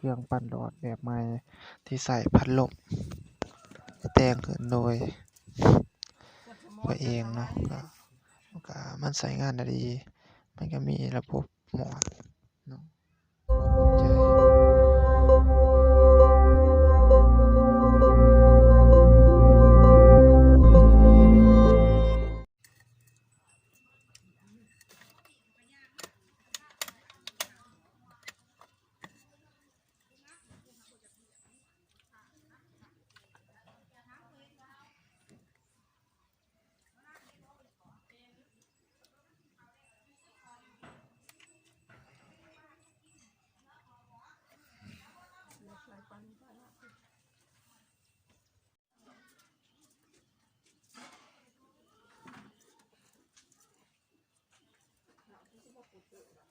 ຄື່ອງປັ່ນຫຼອດແບບໃໝ່ທີ່ໃຊ້ພັດລົມ ແຕ່ງຂຶ້ນໂດຍຕົວເອງເນາະ ກໍ ກໍມັນໃຊ້ງານໄດ້ດີ ມັນກໍມີລະບົບໝອດເນາະ. ຂອບໃຈ. ເຮົາຊິບໍ່ປູກເກີດແລ້ວ.